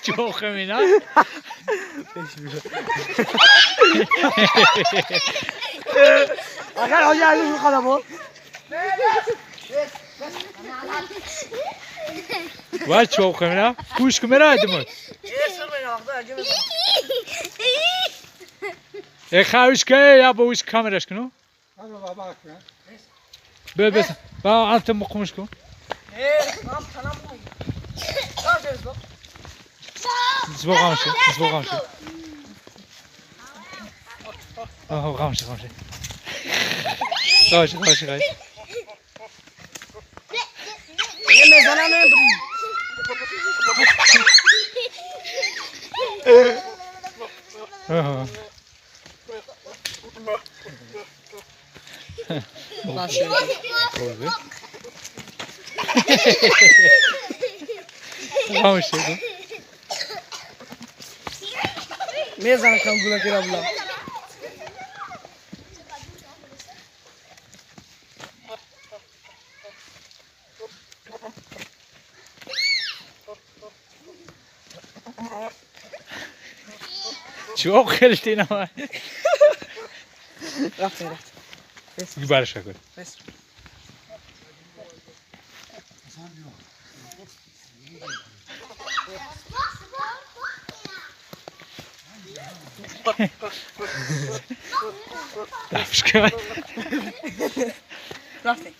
Чоқамина. Агар ҳоҷа алиш мехоҳам. Ва чоқамина. Куш кумера димот. Э хавиш ке я бо уш камераш кну. Бе бе. Ба ант мукмуш кун. Звоғамши, звоғамши. Оҳ, ғамши, ғамши. Ғамши, ғамши, ғамши. Ғамши. Мезанам гула кирабла. Чӯқ хелтина. Рафтем, рафтем. Барша кун. Дафшка. Рафтем.